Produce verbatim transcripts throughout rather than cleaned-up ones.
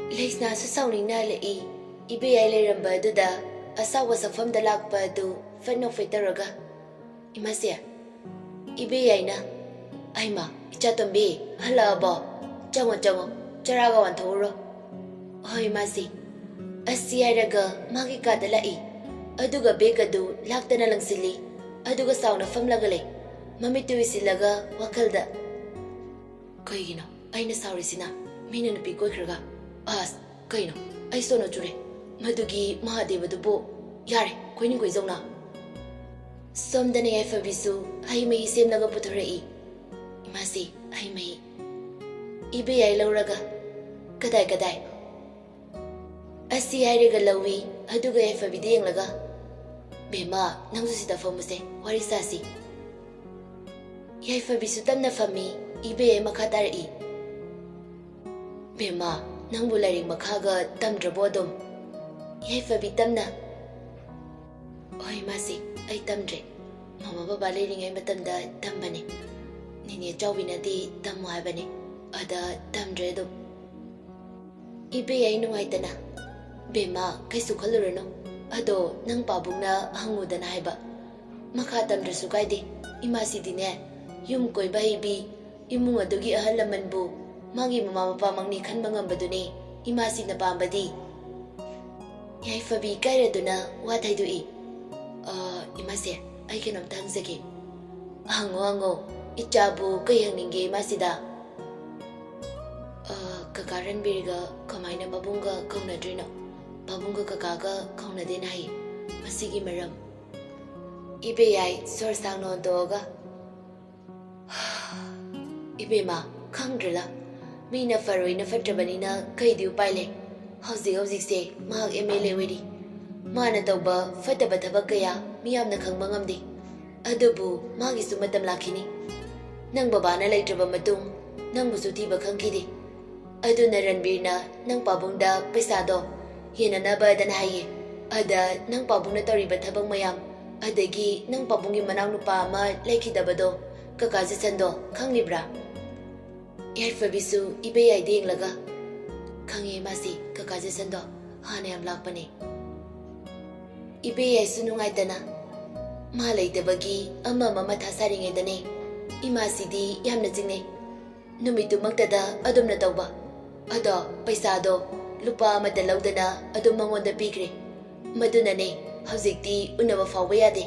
ꯂꯩꯁꯅꯥꯁꯨ ꯁꯥꯎꯅꯤꯡꯅ ꯍꯜꯂꯛꯏ꯫ ꯏꯕꯦꯌꯥꯏ ꯂꯩꯔꯝꯕ ꯑꯗꯨꯗ ꯑꯁꯥꯎꯕ ꯁꯛꯐꯝꯗ ꯂꯥꯛꯄ ꯑꯗꯨ ꯐꯠ ꯅꯣꯛꯐꯦꯠ ꯇꯧꯔꯒ, "ꯏꯃꯥꯁꯦ!" ꯏꯕꯦꯌꯥꯏꯅ, "ꯑꯩꯃ, ꯏꯆꯥꯇꯣꯝꯕꯤ, ꯍꯜꯂꯛꯑꯕꯣ? ꯆꯪꯉꯣ, ꯆꯪꯉꯣ, ꯆꯔꯥꯒ ꯋꯥꯟꯊꯣꯛꯎꯔꯣ꯫" "ꯍꯣꯏ, ꯏꯃꯥꯁꯤ꯫" ꯑꯁꯤ ꯍꯥꯏꯔꯒ ꯃꯥꯒꯤ ꯀꯥꯗ ꯂꯥꯛꯏ꯫ ꯑꯗꯨꯒ ꯕꯦꯒ ꯑꯗꯨ ꯂꯥꯛꯇꯅ ꯂꯪꯁꯤꯜꯂꯤ꯫ ꯑꯗꯨꯒ ꯁꯥꯎꯅ ꯐꯝꯂꯒ ꯂꯩ꯫ ꯃꯃꯤꯠꯇꯨ ꯎꯏꯁꯤꯜꯂꯒ ꯋꯥꯈꯜꯗ, "ꯀꯩꯒꯤꯅꯣ ꯑꯩꯅ ꯁꯥꯎꯔꯤꯁꯤꯅ? ꯃꯤꯅ ꯅꯨꯄꯤ ꯀꯣꯏꯈ꯭ꯔꯒ꯫ ꯑꯁ, ꯀꯩꯅꯣ? ꯑꯩ ꯁꯣꯅꯣ ꯆꯨꯔꯦ꯫ ꯃꯗꯨꯒꯤ ꯃꯍꯥꯗꯦꯕꯗꯨꯕꯨ꯫ ꯌꯥꯔꯦ, ꯀꯣꯏꯅꯤꯡ ꯀꯣꯏꯖꯧꯅ꯫" ꯁꯣꯝꯗꯅ ꯌꯥꯏꯐꯕꯤꯁꯨ ꯍꯩ ꯃꯍꯤ ꯁꯦꯝꯂꯒ ꯄꯨꯊꯣꯔꯛꯏ꯫ "ꯏꯃꯥꯁꯤ, ꯍꯩ ꯃꯍꯤ꯫" ꯏꯕꯦꯌꯥꯏ ꯂꯧꯔꯒ, "ꯀꯗꯥꯏ, ꯀꯗꯥꯏ?" ꯑꯁꯤ ꯍꯥꯏꯔꯒ ꯂꯧꯏ꯫ ꯑꯗꯨꯒ ꯌꯥꯏꯐꯕꯤꯗ ꯌꯦꯡꯂꯒ, "ꯕꯦꯝꯃ, ꯅꯪꯁꯨ ꯁꯤꯗ ꯐꯝꯃꯨꯁꯦ, ꯋꯥꯔꯤ ꯁꯥꯁꯤ꯫" ꯌꯥꯏꯐꯕꯤꯁꯨ ꯇꯞꯅ ꯐꯝꯃꯤ꯫ ꯏꯕꯦꯌꯥꯏ ꯃꯈꯥ ꯇꯥꯔꯛꯏ, "ꯕꯦꯝꯃ, ꯅꯪꯕꯨ ꯂꯥꯏꯔꯤꯛ ꯃꯈꯥꯒ ꯇꯝꯗ꯭ꯔꯕꯣ ꯑꯗꯨꯝ?" ꯌꯥꯏꯐꯕꯤ ꯇꯞꯅ, "ꯍꯣꯏ, ꯏꯃꯥꯁꯤ, ꯑꯩ ꯇꯝꯗ꯭ꯔꯦ꯫ ꯃꯃꯥ ꯕꯕꯥ ꯂꯩꯔꯤꯉꯩ ꯃꯇꯝꯗ ꯇꯝꯕꯅꯦ꯫ ꯅꯦꯅꯦ ꯆꯥꯎꯕꯤꯅꯗꯤ ꯇꯝꯃꯣ ꯍꯥꯏꯕꯅꯦ꯫ ꯑꯗ ꯇꯝꯗ꯭ꯔꯦ ꯑꯗꯨꯝ꯫" ꯏꯕꯦꯌꯥꯏ ꯅꯨꯡꯉꯥꯏꯇꯅ, "ꯕꯦꯝꯃ, ꯀꯩꯁꯨ ꯈꯜꯂꯨꯔꯅꯨ꯫ ꯑꯗꯣ ꯅꯪ ꯄꯥꯕꯨꯡꯅ ꯍꯪꯉꯨꯗꯅ ꯍꯥꯏꯕ꯫ ꯃꯈꯥ ꯇꯝꯗ꯭ꯔꯁꯨ ꯀꯥꯏꯗꯦ꯫ ꯏꯃꯥꯁꯤꯗꯤꯅꯦ, ꯌꯨꯝ ꯀꯣꯏꯕ ꯍꯩꯕꯤ, ꯏꯃꯨꯡ ꯑꯗꯨꯒꯤ ꯑꯍꯜ ꯂꯃꯟꯕꯨ ꯃꯥꯒꯤ ꯃꯃꯥ ꯃꯄꯥꯃꯛꯅꯤ ꯈꯟꯕ ꯉꯝꯕꯗꯨꯅꯤ ꯏꯃꯥꯁꯤꯅ ꯄꯥꯝꯕꯗꯤ꯫" ꯌꯥꯏꯐꯕꯤ ꯏꯀꯥꯏꯔꯗꯨꯅ ꯋꯥ ꯊꯩꯗꯣꯛꯏ, "ꯑ, ꯏꯃꯥꯁꯦ, ꯑꯩ ꯀꯩꯅꯣꯝꯇ ꯍꯪꯖꯒꯦ꯫" "ꯍꯪꯉꯣ, ꯍꯪꯉꯣ꯫ ꯏꯆꯥꯕꯨ ꯀꯩ ꯍꯪꯅꯤꯡꯒꯦ ꯏꯃꯥꯁꯤꯗ?" "ꯑ, ꯀꯀꯥ ꯔꯟꯕꯤꯔꯒ ꯀꯃꯥꯏꯅ ꯄꯥꯕꯨꯡꯒ ꯀꯧꯅꯗ꯭ꯔꯤꯅꯣ? ꯄꯥꯕꯨꯡꯒ ꯀꯀꯥꯒ ꯀꯧꯅꯗꯦꯅ ꯍꯥꯏꯌꯦ꯫ ꯃꯁꯤꯒꯤ ꯃꯔꯝ꯫" ꯏꯕꯦꯌꯥꯏ ꯁꯣꯔ ꯁꯥꯡꯅ ꯍꯣꯟꯗꯣꯛꯑꯒ, "ꯏꯕꯦꯝꯃ, ꯈꯪꯗ꯭ꯔꯦꯗ꯫ ꯃꯤꯅ ꯐꯔꯣꯏꯅ ꯐꯠꯇ꯭ꯔꯕꯅꯤꯅ ꯀꯩꯗꯤ ꯎꯄꯥꯏ ꯂꯩ? ꯍꯧꯖꯤꯛ ꯍꯧꯖꯤꯛꯁꯦ ꯃꯍꯥꯛ ꯑꯦꯝ ꯑꯦꯜ ꯑꯦ ꯑꯣꯏꯔꯤ꯫ ꯃꯥꯅ ꯇꯧꯕ ꯐꯠꯇꯕ ꯊꯕꯛ ꯀꯌꯥ ꯃꯤꯌꯥꯝꯅ ꯈꯪꯕ ꯉꯝꯗꯦ꯫ ꯑꯗꯨꯕꯨ ꯃꯥꯒꯤꯁꯨ ꯃꯇꯝ ꯂꯥꯛꯈꯤꯅꯤ꯫ ꯅꯪ ꯕꯕꯥꯅ ꯂꯩꯇ꯭ꯔꯕ ꯃꯇꯨꯡ ꯅꯪꯕꯨꯁꯨ ꯊꯤꯕ ꯈꯪꯈꯤꯗꯦ꯫ ꯑꯗꯨꯅ ꯔꯟꯕꯤꯔꯅ ꯅꯪ ꯄꯥꯕꯨꯡꯗ ꯄꯩꯁꯥꯗꯣ ꯌꯦꯟꯅꯅꯕꯗꯅ ꯍꯥꯏꯌꯦ꯫ ꯑꯗ ꯅꯪ ꯄꯥꯕꯨꯡꯅ ꯇꯧꯔꯤꯕ ꯊꯕꯛ ꯃꯌꯥꯝ, ꯑꯗꯒꯤ ꯅꯪ ꯄꯥꯕꯨꯡꯒꯤ ꯃꯅꯥꯎꯅꯨꯄꯥ ꯑꯃ ꯂꯩꯈꯤꯗꯕꯗꯣ, ꯀꯀꯥ ꯖꯦꯁꯟꯗꯣ, ꯈꯪꯂꯤꯕ꯭ꯔꯥ?" ꯌꯥꯏꯐꯕꯤꯁꯨ ꯏꯕꯦꯌꯥꯏꯗ ꯌꯦꯡꯂꯒ, ꯈꯪꯉꯦ, ꯃꯥꯁꯤ ꯀꯀꯥ ꯖꯦꯁꯟꯗꯣ ꯍꯥꯟꯅ ꯌꯥꯝ ꯂꯥꯛꯄꯅꯦ꯫ ꯏꯕꯦ ꯌꯥꯏꯁꯨ ꯅꯨꯡꯉꯥꯏꯇꯅ ꯃꯥ ꯂꯩꯇꯕꯒꯤ ꯑꯃ ꯑꯃ ꯃꯊꯥ ꯁꯥꯔꯤꯉꯩꯗꯅꯦ ꯏꯃꯥꯁꯤꯗꯤ ꯌꯥꯝꯅ ꯆꯤꯡꯅꯩ꯫ ꯅꯨꯃꯤꯠꯇꯨꯃꯛꯇꯗ ꯑꯗꯨꯝꯅ ꯇꯧꯕ꯫ ꯑꯗꯣ ꯄꯩꯁꯥꯗꯣ ꯂꯨꯄꯥ ꯑꯃꯠꯇ ꯂꯧꯗꯅ ꯑꯗꯨꯝ ꯃꯉꯣꯟꯗ ꯄꯤꯈ꯭ꯔꯦ꯫ ꯃꯗꯨꯅꯅꯦ ꯍꯧꯖꯤꯛꯇꯤ ꯎꯅꯕ ꯐꯥꯎꯕ ꯌꯥꯗꯦ꯫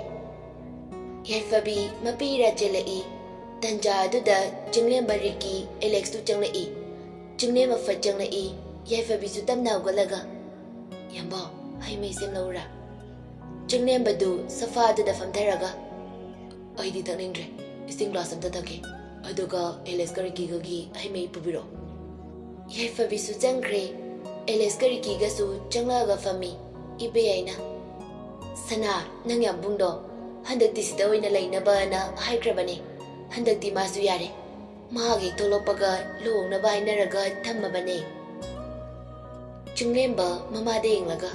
ꯌꯥꯏꯐꯕꯤ ꯃꯄꯤ ꯏꯔꯥ ꯆꯦꯜꯂꯛꯏ꯫ ꯇꯟꯖꯥ ꯑꯗꯨꯗ ꯆꯤꯡꯂꯦꯝꯕ ꯔꯤꯀꯤ ꯑꯦꯂꯦꯛꯁꯇꯨ ꯆꯪꯂꯛꯏ꯫ ꯆꯤꯡꯂꯦꯝꯕ ꯐꯠ ꯆꯪꯂꯛꯏ꯫ ꯌꯥꯏꯐꯕꯤꯁꯨ ꯇꯞꯅ ꯍꯧꯒꯠꯂꯒ, "ꯌꯥꯝꯕꯧ, ꯍꯩ ꯃꯍꯤ ꯁꯦꯝꯂꯛꯎꯔꯥ?" ꯆꯤꯡꯂꯦꯝꯕꯗꯨ ꯁꯣꯐꯥ ꯑꯗꯨꯗ ꯐꯝꯊꯔꯒ, "ꯑꯩꯗꯤ ꯊꯛꯅꯤꯡꯗ꯭ꯔꯦ, ꯏꯁꯤꯡ ꯒ꯭ꯂꯥꯁ ꯑꯝꯇ ꯊꯛꯀꯦ, ꯑꯗꯨꯒ ꯑꯦꯂꯦꯛꯁꯀ ꯔꯤꯀꯤꯒꯒꯤ ꯍꯩ ꯃꯍꯤ ꯄꯨꯕꯤꯔꯛꯑꯣ꯫" ꯌꯥꯏꯐꯕꯤꯁꯨ ꯆꯪꯈ꯭ꯔꯦ꯫ ꯑꯦꯂꯦꯛꯁꯀ ꯔꯤꯀꯤꯒꯁꯨ ꯆꯪꯂꯛꯑꯒ ꯐꯝꯃꯤ꯫ ꯏꯕꯦ ꯌꯥꯏꯅ, "ꯁꯅꯥ, ꯅꯪ ꯌꯥꯝꯕꯨꯡꯗꯣ ꯍꯟꯗꯛꯇꯤ ꯁꯤꯗ ꯑꯣꯏꯅ ꯂꯩꯅꯕꯅ ꯍꯥꯏꯈ꯭ꯔꯕꯅꯦ꯫ ꯍꯟꯗꯛꯇꯤ ꯃꯥꯁꯨ ꯌꯥꯔꯦ꯫ ꯃꯍꯥꯛ ꯍꯦꯛ ꯊꯣꯛꯂꯛꯄꯒ ꯂꯨꯍꯣꯡꯅꯕ ꯍꯥꯏꯅꯔꯒ ꯊꯝꯃꯕꯅꯦ꯫" ꯆꯤꯡꯂꯦꯝꯕ ꯃꯃꯥꯗ ꯌꯦꯡꯂꯒ,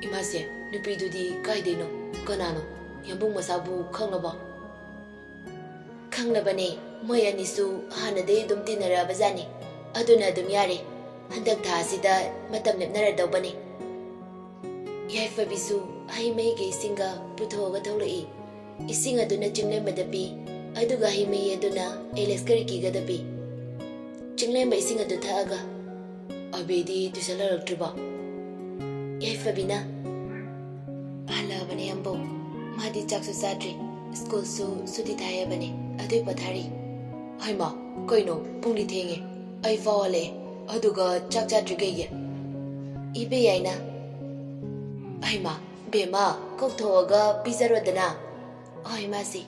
"ꯏꯃꯥꯁꯦ, ꯅꯨꯄꯤꯗꯨꯗꯤ ꯀꯥꯏꯗꯩꯅꯣ? ꯀꯅꯥꯅꯣ? ꯌꯥꯝꯕꯨꯡ ꯃꯁꯥꯕꯨ ꯈꯪꯂꯕꯣ?" "ꯈꯪꯂꯕꯅꯦ꯫ ꯃꯣꯏ ꯑꯅꯤꯁꯨ ꯍꯥꯟꯅꯗꯩ ꯑꯗꯨꯝ ꯇꯤꯟꯅꯔꯛꯑꯕꯖꯥꯠꯅꯤ꯫ ꯑꯗꯨꯅ ꯑꯗꯨꯝ ꯌꯥꯔꯦ꯫ ꯍꯟꯗꯛ ꯊꯥ ꯑꯁꯤꯗ ꯃꯇꯝ ꯂꯦꯞꯅꯔꯗꯧꯕꯅꯦ꯫" ꯌꯥꯏꯐꯕꯤꯁꯨ ꯍꯩ ꯃꯍꯤꯒ ꯏꯁꯤꯡꯒ ꯄꯨꯊꯣꯛꯑꯒ ꯊꯣꯛꯂꯛꯏ꯫ ꯏꯁꯤꯡ ꯑꯗꯨꯅ ꯆꯤꯡꯂꯦꯝꯕꯗ ꯄꯤ, ꯑꯗꯨꯒ ꯍꯩ ꯃꯍꯤ ꯑꯗꯨꯅ ꯑꯦꯂꯦꯛꯁꯀ ꯔꯤꯀꯤꯒꯗ ꯄꯤ꯫ ꯆꯤꯡꯂꯦꯝꯕ ꯏꯁꯤꯡ ꯑꯗꯨ ꯊꯛꯑꯒ, "ꯑꯕꯦꯗꯤ ꯇꯨꯏꯁꯟ ꯍꯜꯂꯛꯇ꯭ꯔꯤꯕꯣ?" ꯌꯥꯏꯐꯕꯤꯅ, "ꯍꯜꯂꯛꯑꯕꯅꯦ ꯌꯥꯝꯕꯧ꯫ ꯃꯥꯗꯤ ꯆꯥꯛꯁꯨ ꯆꯥꯗ꯭ꯔꯤ꯫ ꯁ꯭ꯀꯨꯜꯁꯨ ꯁꯨꯇꯤ ꯊꯥꯏ ꯍꯥꯏꯕꯅꯦ, ꯑꯗꯨꯏ ꯄꯣꯊꯥꯔꯤ꯫" "ꯍꯩꯃꯥ, ꯀꯩꯅꯣ, ꯄꯨꯡꯗꯤ ꯊꯦꯡꯉꯦ꯫ ꯑꯩ ꯐꯥꯎ ꯍꯜꯂꯛꯑꯦ, ꯑꯗꯨꯒ ꯆꯥꯛ ꯆꯥꯗ꯭ꯔꯤ ꯀꯩꯒꯤ?" ꯏꯕꯦ ꯌꯥꯏꯅ, "ꯍꯩꯃꯥ, ꯕꯦꯝꯃ, ꯀꯧꯊꯣꯛꯑꯒ ꯄꯤꯖꯔꯣꯗꯅ꯫" "ꯍꯣꯏ, ꯃꯥꯁꯤ꯫"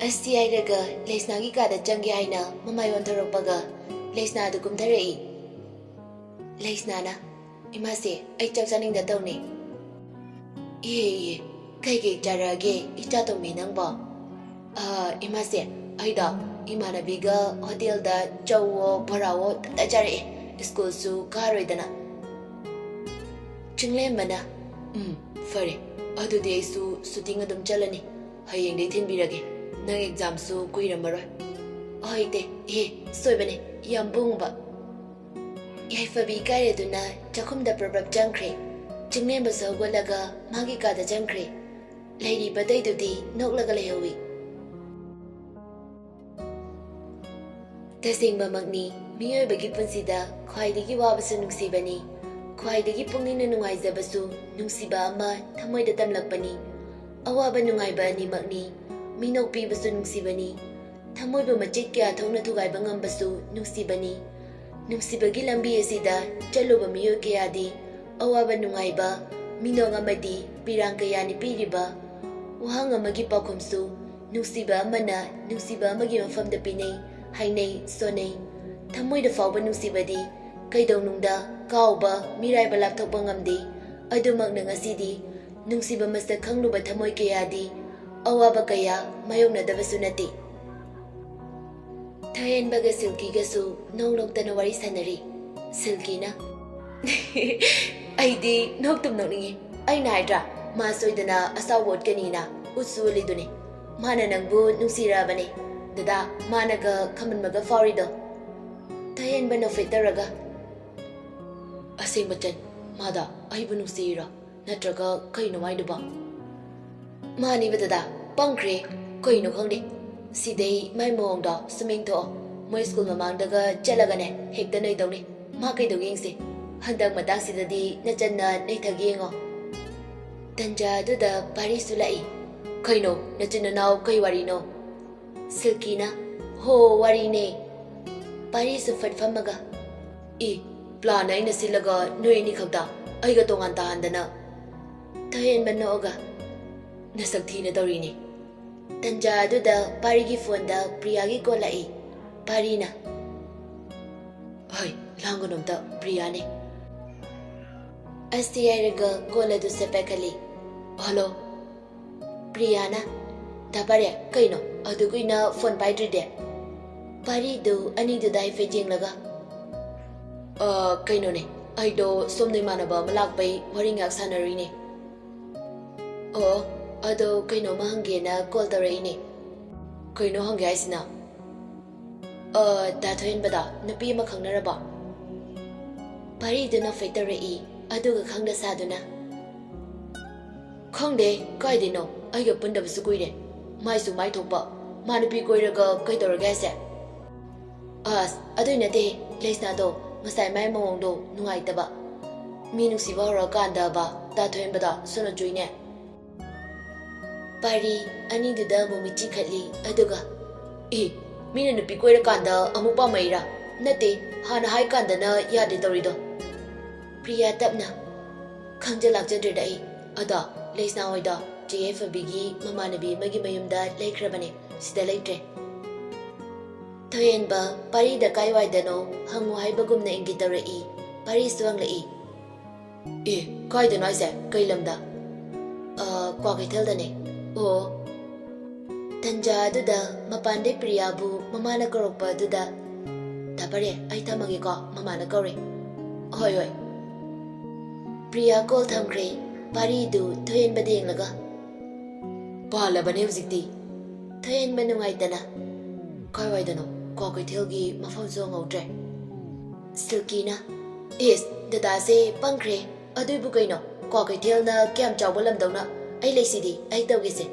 ꯑꯁꯤ ꯍꯥꯏꯔꯒ ꯂꯩꯁꯅꯥꯒꯤ ꯀꯥꯗ ꯆꯪꯒꯦ ꯍꯥꯏꯅ ꯃꯃꯥꯏ ꯑꯣꯟꯊꯣꯔꯛꯄꯒ ꯂꯩꯁꯅꯥꯗꯨ ꯀꯨꯝꯊꯔꯛꯏ꯫ ꯂꯩꯁꯅꯥꯅ, "ꯏꯃꯥꯁꯦ, ꯑꯩ ꯆꯥꯛ ꯆꯥꯅꯤꯡꯗ ꯇꯧꯅꯦ꯫" "ꯏꯍꯦ, ꯏꯍꯦ, ꯀꯩꯀꯩ ꯆꯥꯔꯛꯑꯒꯦ ꯏꯆꯥ ꯇꯣꯝꯕꯤ ꯅꯪꯕꯣ?" "ꯑ, ꯏꯃꯥꯁꯦ, ꯑꯩꯗꯣ ꯏꯃꯥꯟꯅꯕꯤꯒ ꯍꯣꯇꯦꯜꯗ ꯆꯧꯋꯣ ꯕꯣꯔꯥꯋꯣ ꯇꯞꯇꯥꯏ ꯆꯥꯔꯛꯑꯦ, ꯁ꯭ꯀꯨꯜꯁꯨ ꯀꯥꯔꯣꯏꯗꯅ꯫" ꯆꯤꯡꯂꯦꯝꯕꯅ, "ꯎꯝ, ꯐꯔꯦ, ꯑꯗꯨꯗꯤ ꯑꯩꯁꯨ ꯁꯨꯇꯤꯡ ꯑꯗꯨꯝ ꯆꯠꯂꯅꯤ꯫ ꯍꯌꯦꯡꯗꯩ ꯊꯤꯟꯕꯤꯔꯒꯦ꯫ ꯅꯪ ꯑꯦꯛꯖꯥꯝꯁꯨ ꯀꯨꯏꯔꯝꯃꯔꯣꯏ꯫" "ꯍꯣꯏ, ꯏꯇꯦ꯫ ꯏꯍꯦ, ꯁꯣꯏꯕꯅꯦ, ꯌꯥꯝꯕꯨꯡꯕ꯫" ꯌꯥꯏꯐꯕꯤ ꯏꯀꯥꯏꯔꯗꯨꯅ ꯆꯥꯛꯈꯨꯝꯗ ꯄ꯭ꯔꯞ ꯄ꯭ꯔꯞ ꯆꯪꯈ꯭ꯔꯦ꯫ ꯆꯤꯡꯂꯦꯝꯕꯁꯨ ꯍꯧꯒꯠꯂꯒ ꯃꯥꯒꯤ ꯀꯥꯗ ꯆꯪꯈ꯭ꯔꯦ꯫ ꯂꯩꯔꯤꯕ ꯑꯇꯩꯗꯨꯗꯤ ꯅꯣꯛꯂꯒ ꯂꯩꯍꯧꯏ꯫ ꯇꯁꯦꯡꯕꯃꯛꯅꯤ, ꯃꯤꯑꯣꯏꯕꯒꯤ ꯄꯨꯟꯁꯤꯗ ꯈ꯭ꯋꯥꯏꯗꯒꯤ ꯋꯥꯕꯁꯨ ꯅꯨꯡꯁꯤꯕꯅꯤ, ꯈ꯭ꯋꯥꯏꯗꯒꯤ ꯄꯨꯛꯅꯤꯡꯅ ꯅꯨꯡꯉꯥꯏꯖꯕꯁꯨ ꯅꯨꯡꯁꯤꯕ ꯑꯃ ꯊꯃꯣꯏꯗ ꯇꯝꯂꯛꯄꯅꯤ꯫ ꯑꯋꯥꯕ ꯅꯨꯡꯉꯥꯏꯕ ꯑꯅꯤꯃꯛꯅꯤ꯫ ꯃꯤꯅꯣꯛ ꯄꯤꯕꯁꯨ ꯅꯨꯡꯁꯤꯕꯅꯤ, ꯊꯃꯣꯏꯕꯨ ꯃꯆꯦꯠ ꯀꯌꯥ ꯊꯣꯛꯅ ꯊꯨꯒꯥꯏꯕ ꯉꯝꯕꯁꯨ ꯅꯨꯡꯁꯤꯕꯅꯤ꯫ ꯅꯨꯡꯁꯤꯕꯒꯤ ꯂꯝꯕꯤ ꯑꯁꯤꯗ ꯆꯠꯂꯨꯕ ꯃꯤꯑꯣꯏ ꯀꯌꯥꯗꯤ ꯑꯋꯥꯕ ꯅꯨꯡꯉꯥꯏꯕ, ꯃꯤꯅꯣꯛ ꯑꯃꯗꯤ ꯄꯤꯔꯥꯡ ꯀꯌꯥꯅꯤ ꯄꯤꯔꯤꯕ꯫ ꯋꯥꯍꯪ ꯑꯃꯒꯤ ꯄꯥꯎꯈꯨꯝꯁꯨ ꯅꯨꯡꯁꯤꯕ ꯑꯃꯅ ꯅꯨꯡꯁꯤꯕ ꯑꯃꯒꯤ ꯃꯐꯝꯗ ꯄꯤꯅꯩ, ꯍꯥꯏꯅꯩ, ꯁꯣꯟꯅꯩ꯫ ꯊꯃꯣꯏꯗ ꯐꯥꯎꯕ ꯅꯨꯡꯁꯤꯕꯗꯤ ꯀꯩꯗꯧꯅꯨꯡꯗ ꯀꯥꯎꯕ, ꯃꯤꯔꯥꯏꯕ ꯂꯥꯞꯊꯣꯛꯄ ꯉꯝꯗꯦ꯫ ꯑꯗꯨꯃꯛꯅ ꯉꯁꯤꯗꯤ ꯅꯨꯡꯁꯤꯕ ꯃꯁꯛ ꯈꯪꯂꯨꯕ ꯊꯃꯣꯏ ꯀꯌꯥꯗꯤ ꯑꯋꯥꯕ ꯀꯌꯥ ꯃꯥꯌꯣꯛꯅꯗꯕꯁꯨ ꯅꯠꯇꯦ꯫ ꯊꯍꯦꯟꯕꯒ ꯁꯤꯜꯀꯤꯒꯁꯨ ꯅꯣꯡ ꯅꯣꯛꯇꯅ ꯋꯥꯔꯤ ꯁꯥꯟꯅꯔꯤ꯫ ꯁꯤꯜꯀꯤꯅ, "ꯑꯩꯗꯤ ꯅꯣꯛꯇꯨꯝ ꯅꯣꯛꯅꯤꯡꯉꯤ꯫ ꯑꯩꯅ ꯍꯥꯏꯗ꯭ꯔꯥ, ꯃꯥ ꯁꯣꯏꯗꯅ ꯑꯁꯥꯎꯕ ꯎꯠꯀꯅꯤꯅ꯫ ꯎꯠꯁꯨ ꯎꯠꯂꯤꯗꯨꯅꯤ꯫ ꯃꯥꯅ ꯅꯪꯕꯨ ꯅꯨꯡꯁꯤꯔꯛꯑꯕꯅꯦ꯫ ꯗꯗꯥ, ꯃꯥꯅꯒ ꯈꯝꯕꯟꯕꯒ ꯐꯥꯎꯔꯤꯗꯣ?" ꯊꯍꯦꯟꯕ ꯅꯣꯛꯐꯦꯠ ꯇꯧꯔꯒ, "ꯑꯁꯦꯡꯕ ꯆꯟ, ꯃꯥꯗ ꯑꯩꯕꯨ ꯅꯨꯡꯁꯤꯔꯤꯔꯣ? ꯅꯠꯇ꯭ꯔꯒ ꯀꯩꯅꯣ ꯃꯥꯏꯗꯨꯕꯣ?" "ꯃꯥꯅꯤꯕ ꯗꯗꯥ, ꯄꯪꯈ꯭ꯔꯦ꯫ ꯀꯩꯅꯣ ꯈꯪꯗꯦ꯫ ꯁꯤꯗꯩ ꯃꯥꯏ ꯃꯑꯣꯡꯗꯣ ꯁꯨꯝ ꯌꯦꯡꯊꯣꯛꯑꯣ꯫ ꯃꯣꯏ ꯁ꯭ꯀꯨꯜ ꯃꯃꯥꯡꯗꯒ ꯆꯠꯂꯒꯅꯦ ꯍꯦꯛꯇ ꯅꯩꯗꯧꯅꯤ꯫ ꯃꯥ ꯀꯩꯗꯧꯒꯦ ꯌꯦꯡꯁꯦ꯫ ꯍꯟꯗꯛ ꯃꯇꯥꯡꯁꯤꯗꯗꯤ ꯅꯆꯟꯅ ꯅꯩꯊꯒꯦ ꯌꯦꯡꯉꯣ꯫" ꯇꯟꯖꯥ ꯑꯗꯨꯗ ꯄꯥꯔꯤꯁꯨ ꯂꯥꯛꯏ꯫ "ꯀꯩꯅꯣ, ꯅꯆꯤꯟ ꯅꯅꯥꯎ ꯀꯩ ꯋꯥꯔꯤꯅꯣ?" ꯁꯤꯜꯀꯤꯅ, "ꯍꯣ, ꯋꯥꯔꯤꯅꯦ꯫" ꯄꯥꯔꯤꯁꯨ ꯐꯠ ꯐꯝꯃꯒ, "ꯏ, ꯄ꯭ꯂꯥꯟ ꯑꯩꯅ ꯁꯤꯜꯂꯒ ꯅꯣꯏ ꯑꯅꯤꯈꯛꯇ ꯑꯩꯒ ꯇꯣꯉꯥꯟ ꯇꯥꯍꯟꯗꯅ?" ꯊꯍꯦꯟꯕ ꯅꯣꯛꯑꯒ, "ꯅꯁꯛ ꯊꯤꯅ ꯇꯧꯔꯤꯅꯦ꯫" ꯇꯟꯖꯥ ꯑꯗꯨꯗ ꯄꯥꯔꯤꯒꯤ ꯐꯣꯟꯗ ꯄ꯭ꯔꯤꯌꯥꯒꯤ ꯀꯣꯜ ꯂꯥꯛꯏ꯫ ꯄꯥꯔꯤꯅ, "ꯍꯣꯏ, ꯂꯥꯡꯒꯅꯣ ꯑꯝꯇ, ꯄ꯭ꯔꯤꯌꯥꯅꯦ꯫" ꯑꯁꯤ ꯍꯥꯏꯔꯒ ꯀꯣꯜ ꯑꯗꯨ ꯁꯠ ꯄꯥꯏꯈꯠꯂꯤ꯫ "ꯍꯜꯂꯣ꯫" ꯄ꯭ꯔꯤꯌꯥꯅ, "ꯗꯥ ꯄꯥꯔꯤ, ꯀꯩꯅꯣ ꯑꯗꯨ ꯀꯨꯏꯅ ꯐꯣꯟ ꯄꯥꯏꯗ꯭ꯔꯤꯗꯤ?" ꯄꯥꯔꯤꯗꯨ ꯑꯅꯤꯗꯨꯗ ꯍꯥꯏꯐꯦꯠ ꯌꯦꯡꯂꯒ, "ꯑ, ꯀꯩꯅꯣꯅꯦ, ꯑꯩꯗꯣ ꯁꯣꯝꯗ ꯏꯃꯥꯟꯅꯕ ꯑꯃ ꯂꯥꯛꯄꯩ ꯋꯥꯔꯤ ꯉꯥꯏꯍꯥꯛ ꯁꯥꯟꯅꯔꯨꯏꯅꯦ꯫" "ꯑꯣ, ꯑꯗꯣ ꯀꯩꯅꯣꯝꯃ ꯍꯪꯒꯦꯅ ꯀꯣꯜ ꯇꯧꯔꯛꯏꯅꯦ꯫" "ꯀꯩꯅꯣ ꯍꯪꯒꯦ ꯍꯥꯏꯁꯤꯅ?" "ꯑ, ꯗꯥ ꯊꯣꯏꯍꯦꯟꯕꯗ ꯅꯨꯄꯤ ꯑꯃ ꯈꯪꯅꯔꯕꯣ?" ꯄꯥꯔꯤꯗꯨꯅ ꯐꯩꯇꯧꯔꯛꯏ, ꯑꯗꯨꯒ ꯈꯪꯗ ꯁꯥꯗꯨꯅ, "ꯈꯪꯗꯦ, ꯀꯥꯏꯗꯩꯅꯣ? ꯑꯩꯒ ꯄꯨꯟꯗꯕꯁꯨ ꯀꯨꯏꯔꯦ꯫ ꯃꯥꯏꯁꯨ ꯃꯥꯏ ꯊꯣꯛꯄ꯫ ꯃꯥ ꯅꯨꯄꯤ ꯀꯣꯏꯔꯒ ꯀꯩꯗꯧꯔꯒꯦ ꯍꯥꯏꯁꯦ?" "ꯑꯁ, ꯑꯗꯨꯏ ꯅꯠꯇꯦ, ꯂꯩꯁꯅꯥꯗꯣ ꯉꯁꯥꯏ ꯃꯥꯏ ꯃꯑꯣꯡꯗꯣ ꯅꯨꯡꯉꯥꯏꯇꯕ꯫ ꯃꯤ ꯅꯨꯡꯁꯤꯕ ꯍꯧꯔꯀꯥꯟꯗꯕ ꯇꯥꯊꯣꯏꯍꯟꯕꯗ ꯁꯣꯟꯅ ꯆꯨꯏꯅꯦ꯫" ꯄꯥꯔꯤ ꯑꯅꯤꯗꯨꯗ ꯑꯃꯨꯛ ꯃꯤꯠꯆꯤ ꯈꯠꯂꯤ, ꯑꯗꯨꯒ, "ꯑꯦ, ꯃꯤꯅ ꯅꯨꯄꯤ ꯀꯣꯏꯔꯀꯥꯟꯗ ꯑꯃꯨꯛ ꯄꯥꯝꯃꯛꯏꯔꯥ? ꯅꯠꯇꯦ, ꯍꯥꯟꯅ ꯍꯥꯏ ꯀꯥꯟꯗꯅ ꯌꯥꯗꯦ ꯇꯧꯔꯤꯗꯣ꯫" ꯄ꯭ꯔꯤꯌꯥ ꯇꯞꯅ, "ꯈꯪꯖ ꯂꯥꯛꯆꯗ꯭ꯔꯦꯗ ꯑꯩ꯫ ꯑꯗꯣ ꯂꯩꯁꯅꯥ ꯍꯣꯏꯗꯣ ꯆꯦ ꯌꯥꯏꯐꯕꯤꯒꯤ ꯃꯃꯥꯟꯅꯕꯤ ꯑꯃꯒꯤ ꯃꯌꯨꯝꯗ ꯂꯩꯈ꯭ꯔꯕꯅꯦ, ꯁꯤꯗ ꯂꯩꯇ꯭ꯔꯦ꯫" ꯊꯣꯏꯍꯦꯟꯕ ꯄꯥꯔꯤꯗ ꯀꯥꯏꯋꯥꯏꯗꯅꯣ ꯍꯪꯉꯨ ꯍꯥꯏꯕꯒꯨꯝꯅ ꯏꯪꯒꯤꯠ ꯇꯧꯔꯛꯏ꯫ ꯄꯥꯔꯤꯁꯨ ꯍꯪꯂꯛꯏ, "ꯑꯦ, ꯀꯥꯏꯗꯅꯣ ꯍꯥꯏꯁꯦ? ꯀꯩ ꯂꯝꯗ?" "ꯑ, ꯀ꯭ꯋꯥꯀꯩꯊꯦꯜꯗꯅꯦ꯫" "ꯑꯣ꯫" ꯇꯟꯖꯥ ꯑꯗꯨꯗ ꯃꯄꯥꯟꯗꯩ ꯄ꯭ꯔꯤꯌꯥꯕꯨ ꯃꯃꯥꯅ ꯀꯧꯔꯛꯄ ꯑꯗꯨꯗ, "ꯇꯥ ꯄꯥꯔꯤ, ꯑꯩ ꯊꯝꯃꯒꯦꯀꯣ, ꯃꯃꯥꯅ ꯀꯧꯔꯦ꯫" "ꯍꯣꯏ, ꯍꯣꯏ꯫" ꯄ꯭ꯔꯤꯌꯥ ꯀꯣꯜ ꯊꯝꯈ꯭ꯔꯦ꯫ ꯄꯥꯔꯤꯗꯨ ꯊꯣꯏꯍꯦꯟꯕꯗ ꯌꯦꯡꯂꯒ, "ꯄꯥꯜꯂꯕꯅꯦ ꯍꯧꯖꯤꯛꯇꯤ꯫" ꯊꯣꯏꯍꯦꯟꯕ ꯅꯨꯡꯉꯥꯏꯇꯅ, "ꯀꯥꯏꯋꯥꯏꯗꯅꯣ? ꯀ꯭ꯋꯥꯀꯩꯊꯦꯜꯒꯤ ꯃꯐꯝꯁꯨ ꯍꯪꯍꯧꯗ꯭ꯔꯦ꯫" ꯁꯤꯜꯀꯤꯅ, "ꯏꯁ, ꯗꯗꯥꯁꯦ ꯄꯪꯈ꯭ꯔꯦ꯫ ꯑꯗꯨꯏꯕꯨ ꯀꯩꯅꯣ? ꯀ꯭ꯋꯥꯀꯩꯊꯦꯜꯅ ꯀꯌꯥꯝ ꯆꯥꯎꯕ ꯂꯝꯗꯧꯅ? ꯑꯩ ꯂꯩꯁꯤꯗꯤ, ꯑꯩ ꯇꯧꯒꯦꯁꯦ꯫"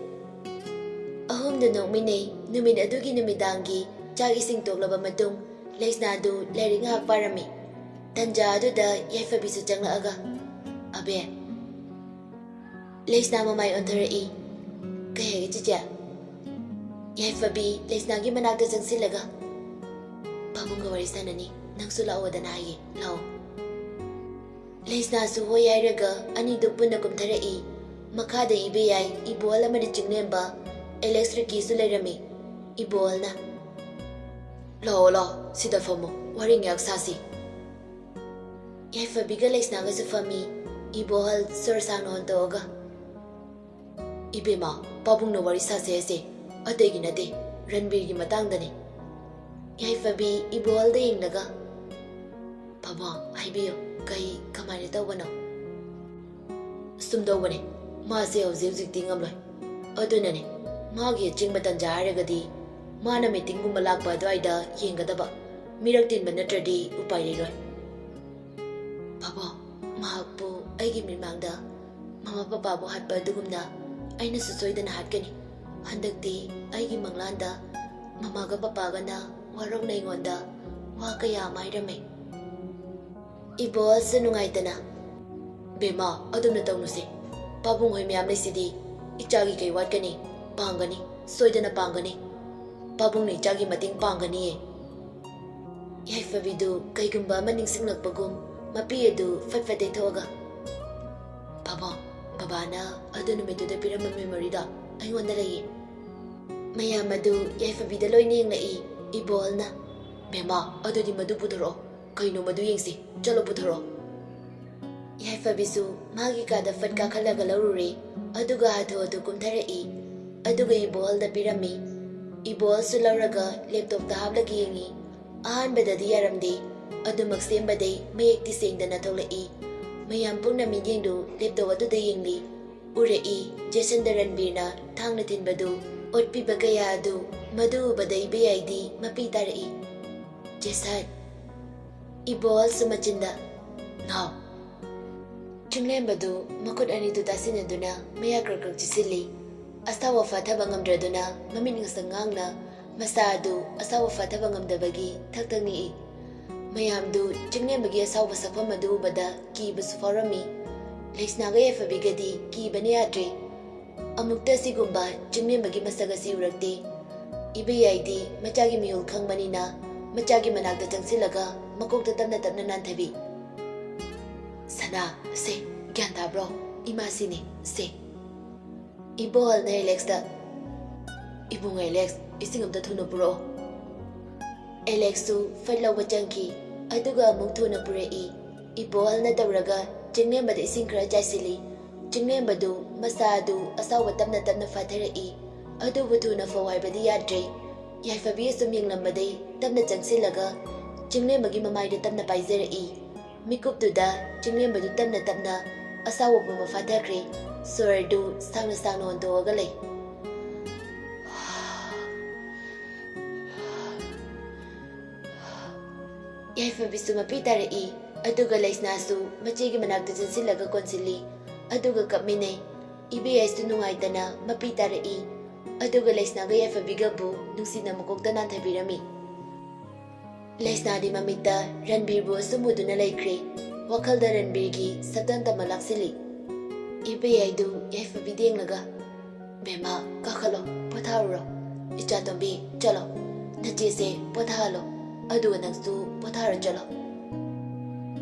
ꯑꯍꯨꯝꯗꯨ ꯅꯣꯛꯃꯤꯟꯅꯩ꯫ ꯅꯨꯃꯤꯠ ꯑꯗꯨꯒꯤ ꯅꯨꯃꯤꯗꯥꯡꯒꯤ ꯆꯥꯛ ꯏꯁꯤꯡ ꯇꯣꯛꯂꯕ ꯃꯇꯨꯡ ꯂꯩꯁꯅꯥꯗꯨ ꯂꯥꯏꯔꯤꯛ ꯉꯥꯏꯍꯥꯛ ꯄꯥꯔꯝꯃꯤ꯫ ꯇꯟꯖꯥ ꯑꯗꯨꯗ ꯌꯥꯏꯐꯕꯤꯁꯨ ꯆꯪꯂꯛꯑꯒ, "ꯑꯕꯦ꯫" ꯂꯩꯁꯅꯥ ꯃꯃꯥꯏ ꯑꯣꯟꯊꯣꯔꯛꯏ꯫ "ꯀꯩ ꯍꯥꯏꯒꯦ, ꯆꯤꯆꯦ?" ꯌꯥꯏꯐꯕꯤ ꯂꯩꯁꯅꯥꯒꯤ ꯃꯅꯥꯛꯇ ꯆꯪꯁꯤꯜꯂꯒ, "ꯄꯥꯕꯨꯡꯒ ꯋꯥꯔꯤ ꯁꯥꯟꯅꯅꯤ, ꯅꯪꯁꯨ ꯂꯥꯛꯑꯣꯗꯅ ꯍꯥꯏꯌꯦ, ꯂꯥꯛꯑꯣ꯫" ꯂꯩꯁꯅꯥꯁꯨ ꯍꯣꯏ ꯍꯥꯏꯔꯒ ꯑꯅꯤꯗꯨ ꯄꯨꯟꯅ ꯀꯨꯝꯊꯔꯛꯏ꯫ ꯃꯈꯥꯗ ꯏꯕꯦꯌꯥꯏ, ꯏꯕꯣꯍꯜ ꯑꯃꯗꯤ ꯆꯤꯡꯂꯦꯝꯕ, ꯑꯦꯂꯦꯛꯁ, ꯔꯤꯀꯤꯁꯨ ꯂꯩꯔꯝꯃꯤ꯫ ꯏꯕꯣꯍꯜꯅ, "ꯂꯥꯛꯑꯣ, ꯂꯥꯛꯑꯣ, ꯁꯤꯗ ꯐꯝꯃꯣ, ꯋꯥꯔꯤ ꯉꯥꯏꯍꯥꯛ ꯁꯥꯁꯤ꯫" ꯌꯥꯏꯐꯕꯤꯒ ꯂꯩꯁꯅꯥꯒꯁꯨ ꯐꯝꯃꯤ꯫ ꯏꯕꯣꯍꯜ ꯁꯣꯔ ꯁꯥꯡꯅ ꯍꯣꯟꯇꯣꯛꯑꯒ, "ꯏꯕꯦꯝꯃ, ꯄꯥꯕꯨꯡꯅ ꯋꯥꯔꯤ ꯁꯥꯁꯦ ꯍꯥꯏꯁꯦ ꯑꯇꯩꯒꯤ ꯅꯠꯇꯦ, ꯔꯟꯕꯤꯔꯒꯤ ꯃꯇꯥꯡꯗꯅꯤ꯫" ꯌꯥꯏꯐꯕꯤ ꯏꯕꯣꯍꯜꯗ ꯌꯦꯡꯂꯒ, "ꯄꯥꯕꯨꯡ, ꯍꯥꯏꯕꯤꯌꯨ, ꯀꯩ, ꯀꯃꯥꯏꯅ ꯇꯧꯕꯅꯣ?" "ꯁꯨꯝ ꯇꯧꯕꯅꯦ, ꯃꯥꯁꯦ ꯍꯧꯖꯤꯛ ꯍꯧꯖꯤꯛꯇꯤ ꯉꯝꯂꯣꯏ꯫ ꯑꯗꯨꯅꯅꯦ, ꯃꯥꯒꯤ ꯑꯆꯤꯡꯕ ꯇꯟꯖꯥ ꯍꯥꯏꯔꯒꯗꯤ ꯃꯥꯅ ꯃꯤꯇꯤꯡꯒꯨꯝꯕ ꯂꯥꯛꯄ ꯑꯗꯨꯋꯥꯏꯗ ꯌꯦꯡꯒꯗꯕ, ꯃꯤꯔꯛ ꯇꯤꯟꯕ ꯅꯠꯇ꯭ꯔꯗꯤ ꯎꯄꯥꯏ ꯂꯩꯔꯣꯏ꯫" "ꯄꯥꯕꯨꯡ, ꯃꯍꯥꯛꯄꯨ ꯑꯩꯒꯤ ꯃꯤꯠꯃꯥꯡꯗ ꯃꯃꯥ ꯄꯄꯥꯕꯨ ꯍꯥꯠꯄ ꯑꯗꯨꯒꯨꯝꯅ ꯑꯩꯅꯁꯨ ꯁꯣꯏꯗꯅ ꯍꯥꯠꯀꯅꯤ꯫ ꯍꯟꯗꯛꯇꯤ ꯑꯩꯒꯤ ꯃꯪꯂꯥꯟꯗ ꯃꯃꯥꯒ ꯄꯄꯥꯒꯅ ꯋꯥꯔꯧꯅ ꯑꯩꯉꯣꯟꯗ ꯋꯥ ꯀꯌꯥ ꯑꯃ ꯍꯥꯏꯔꯝꯃꯦ꯫" ꯏꯕꯣꯜꯁꯨ ꯅꯨꯡꯉꯥꯏꯇꯅ, "ꯕꯦꯝꯃ, ꯑꯗꯨꯝꯅ ꯇꯧꯅꯨꯁꯦ꯫ ꯄꯥꯕꯨꯡ ꯍꯣꯏ ꯃꯌꯥꯝ ꯂꯩꯁꯤꯗꯤ, ꯏꯆꯥꯒꯤ ꯀꯩ ꯋꯥꯠꯀꯅꯤ? ꯄꯥꯡꯒꯅꯤ, ꯁꯣꯏꯗꯅ ꯄꯥꯡꯒꯅꯤ꯫ ꯄꯥꯕꯨꯡꯅ ꯏꯆꯥꯒꯤ ꯃꯇꯦꯡ ꯄꯥꯡꯒꯅꯤꯌꯦ꯫" ꯌꯥꯏꯐꯕꯤꯗꯨ ꯀꯩꯒꯨꯝꯕ ꯑꯃ ꯅꯤꯡꯁꯤꯡꯂꯛꯄꯒꯨꯝ ꯃꯄꯤ ꯑꯗꯨ ꯐꯠ ꯐꯠ ꯇꯩꯊꯣꯛꯑꯒ, "ꯄꯥꯕꯨꯡ, ꯕꯕꯥꯅ ꯑꯗꯨ ꯅꯨꯃꯤꯠꯇꯨꯗ ꯄꯤꯔꯝꯕ memoryꯗꯣ ꯑꯩꯉꯣꯟꯗ ꯂꯩꯌꯦ꯫" ꯃꯌꯥꯝ ꯑꯗꯨ ꯌꯥꯏꯐꯕꯤꯗ ꯂꯣꯏꯅ ꯌꯦꯡꯂꯛꯏ꯫ ꯏꯕꯣꯜꯅ, "ꯕꯦꯝꯃ, ꯑꯗꯨꯗꯤ ꯃꯗꯨ ꯄꯨꯊꯣꯔꯛꯑꯣ꯫ ꯀꯩꯅꯣ ꯃꯗꯨ ꯌꯦꯡꯁꯤ꯫ ꯆꯠꯂꯣ ꯄꯨꯊꯣꯔꯛꯑꯣ꯫" ꯌꯥꯏꯐꯕꯤꯁꯨ ꯃꯥꯒꯤ ꯀꯥꯗ ꯐꯠ ꯀꯥꯈꯠꯂꯒ ꯂꯧꯔꯨꯔꯦ꯫ ꯑꯗꯨꯒ ꯍꯥꯊꯨ ꯍꯥꯊꯨ ꯀꯨꯝꯊꯔꯛꯏ꯫ ꯑꯗꯨꯒ ꯏꯕꯣꯜꯗ ꯄꯤꯔꯝꯃꯤ꯫ ꯏꯕꯣꯜꯁꯨ ꯂꯧꯔꯒ laptopꯇ ꯍꯥꯞꯂꯒ ꯌꯦꯡꯉꯤ꯫ ꯑꯍꯥꯟꯕꯗꯗꯤ ꯌꯥꯔꯝꯗꯦ꯫ ꯑꯗꯨꯃꯛ ꯁꯦꯝꯕꯗꯩ ꯃꯌꯦꯛꯇꯤ ꯁꯦꯡꯗꯅ ꯊꯣꯛꯂꯛꯏ꯫ ꯃꯌꯥꯝ ꯄꯨꯝꯅ ꯃꯤꯠꯌꯦꯡꯗꯨ laptop ꯑꯗꯨꯗ ꯌꯦꯡꯂꯤ꯫ ꯎꯔꯛꯏ, ꯖꯦꯁꯟꯗ ꯔꯟꯕꯤꯔꯅ ꯊꯥꯡꯅ ꯊꯤꯟꯕꯗꯨ, ꯑꯣꯠꯄꯤꯕ ꯀꯌꯥ ꯑꯗꯨ꯫ ꯃꯗꯨ ꯎꯕꯗ ꯏꯕꯦꯌꯥꯏꯗꯤ ꯃꯄꯤ ꯇꯥꯔꯛꯏ꯫ "ꯖꯦꯁꯟ!" ꯏꯕꯣꯜꯁꯨ ꯃꯆꯤꯟꯗ, "ꯅꯥꯎ!" ꯆꯤꯡꯂꯦꯝꯕꯗꯨ ꯃꯈꯨꯠ ꯑꯅꯤꯗꯨ ꯇꯥꯁꯤꯟꯅꯗꯨꯅ ꯃꯌꯥ ꯀ꯭ꯔꯛ ꯀ꯭ꯔꯛ ꯆꯤꯛꯁꯤꯜꯂꯤ꯫ ꯑꯁꯥꯎꯕ ꯐꯥꯊꯕ ꯉꯝꯗ꯭ꯔꯗꯨꯅ ꯃꯃꯤꯠ ꯉꯁꯪ ꯉꯥꯡꯅ ꯃꯁꯥ ꯑꯗꯨ ꯑꯁꯥꯎꯕ ꯐꯥꯊꯕ ꯉꯝꯗꯕꯒꯤ ꯊꯛ ꯊꯛ ꯅꯤꯛꯏ꯫ ꯃꯌꯥꯝꯗꯨ ꯆꯤꯡꯂꯦꯝꯕꯒꯤ ꯑꯁꯥꯎꯕ ꯁꯛꯐꯝ ꯑꯗꯨ ꯎꯕꯗ ꯀꯤꯕꯁꯨ ꯐꯥꯎꯔꯝꯃꯤ꯫ ꯂꯩꯁꯅꯥꯒ ꯌꯥꯏꯐꯕꯤꯒꯗꯤ ꯀꯤꯕꯅ ꯌꯥꯗ꯭ꯔꯦ꯫ ꯑꯃꯨꯛꯇ ꯑꯁꯤꯒꯨꯝꯕ ꯆꯤꯡꯂꯦꯝꯕꯒꯤ ꯃꯁꯛ ꯑꯁꯤ ꯎꯔꯛꯇꯦ꯫ ꯏꯕꯦꯌꯥꯏꯗꯤ ꯃꯆꯥꯒꯤ ꯃꯤꯍꯨꯜ ꯈꯪꯕꯅꯤꯅ ꯃꯆꯥꯒꯤ ꯃꯅꯥꯛꯇ ꯆꯪꯁꯤꯜꯂꯒ ꯃꯀꯣꯛꯇ ꯇꯞꯅ ꯇꯞꯅ ꯅꯥꯟꯊꯕꯤ꯫ "ꯁꯅꯥ, ꯁꯦ, ꯒ꯭ꯌꯥꯟ ꯇꯥꯕ꯭ꯔꯣ? ꯏꯃꯥꯁꯤꯅꯦ, ꯁꯦ꯫" ꯏꯕꯣꯍꯜꯅ ꯑꯦꯂꯦꯛꯁꯇ, "ꯏꯕꯨꯡ ꯑꯦꯂꯦꯛꯁ, ꯏꯁꯤꯡ ꯑꯝꯇ ꯊꯨꯅ ꯄꯨꯔꯛꯑꯣ꯫" ꯑꯦꯂꯦꯛꯁꯁꯨ ꯐꯠ ꯂꯧꯕ ꯆꯪꯈꯤ, ꯑꯗꯨꯒ ꯑꯃꯨꯛ ꯊꯨꯅ ꯄꯨꯔꯛꯏ꯫ ꯏꯕꯣꯍꯜꯅ ꯇꯧꯔꯒ ꯆꯤꯡꯂꯦꯝꯕꯗ ꯏꯁꯤꯡ ꯈꯔ ꯆꯥꯏꯁꯤꯜꯂꯤ꯫ ꯆꯤꯡꯂꯦꯝꯕꯗꯨ ꯃꯁꯥ ꯑꯗꯨ ꯑꯁꯥꯎꯕ ꯇꯞꯅ ꯇꯞꯅ ꯐꯥꯊꯔꯛꯏ, ꯑꯗꯨꯕꯨ ꯊꯨꯅ ꯐꯧ ꯍꯥꯏꯕꯗꯤ ꯌꯥꯗ꯭ꯔꯦ꯫ ꯌꯥꯏꯐꯕꯤ ꯑꯁꯨꯝ ꯌꯦꯡꯂꯝꯕꯗꯩ ꯇꯞꯅ ꯆꯪꯁꯤꯜꯂꯒ ꯆꯤꯡꯂꯦꯝꯕꯒꯤ ꯃꯃꯥꯏꯗ ꯇꯞꯅ ꯄꯥꯏꯖꯔꯛꯏ꯫ ꯃꯤꯀꯨꯞꯇꯨꯗ ꯆꯤꯡꯂꯦꯝꯕꯗꯨ ꯇꯞꯅ ꯇꯞꯅ ꯑꯁꯥꯎꯕ ꯄꯨꯝꯕ ꯐꯥꯊꯈ꯭ꯔꯦ꯫ ꯁꯣꯔꯗꯨ ꯁꯥꯡꯅ ꯁꯥꯡꯅ ꯍꯣꯟꯗꯣꯛꯑꯒ ꯂꯩ꯫ ꯌꯥꯏꯐꯕꯤꯁꯨ ꯃꯄꯤ ꯇꯥꯔꯛꯏ꯫ ꯑꯗꯨꯒ ꯂꯩꯁꯅꯥꯁꯨ ꯃꯆꯦꯒꯤ ꯃꯅꯥꯛꯇ ꯆꯪꯁꯤꯜꯂꯒ ꯀꯣꯟꯁꯤꯜꯂꯤ꯫ ꯑꯗꯨꯒ ꯀꯞꯃꯤꯟꯅꯩ꯫ ꯏꯕꯦꯌꯥꯏꯁꯨ ꯅꯨꯡꯉꯥꯏꯇꯅ ꯃꯄꯤ ꯇꯥꯔꯛꯏ꯫ ꯑꯗꯨꯒ ꯂꯩꯁꯅꯥꯒ ꯌꯥꯏꯐꯕꯤꯒꯕꯨ ꯅꯨꯡꯁꯤꯅ ꯃꯀꯣꯛꯇ ꯅꯥꯟꯊꯕꯤꯔꯝꯃꯤ꯫ ꯂꯩꯁꯅꯥꯗꯤ ꯃꯃꯤꯠꯇ ꯔꯟꯕꯤꯔꯕꯨ ꯑꯁꯨꯝ ꯎꯗꯨꯅ ꯂꯩꯈ꯭ꯔꯦ꯫ ꯋꯥꯈꯜꯗ ꯔꯟꯕꯤꯔꯒꯤ ꯁꯛꯇꯝ ꯇꯝꯃ ꯂꯥꯛꯁꯤꯜꯂꯤ꯫ ꯏꯕꯦꯌꯥꯏꯗꯨ ꯌꯥꯏꯐꯕꯤꯗ ꯌꯦꯡꯂꯒ, "ꯕꯦꯝꯃ, ꯀꯥꯈꯠꯂꯣ, ꯄꯣꯊꯥꯔꯨꯔꯣ꯫ ꯏꯆꯥꯇꯣꯝꯕꯤ, ꯆꯠꯂꯣ, ꯅꯆꯦꯁꯦ ꯄꯣꯊꯥꯍꯜꯂꯣ, ꯑꯗꯨꯒ ꯅꯪꯁꯨ ꯄꯣꯊꯥꯔ ꯆꯠꯂꯣ꯫"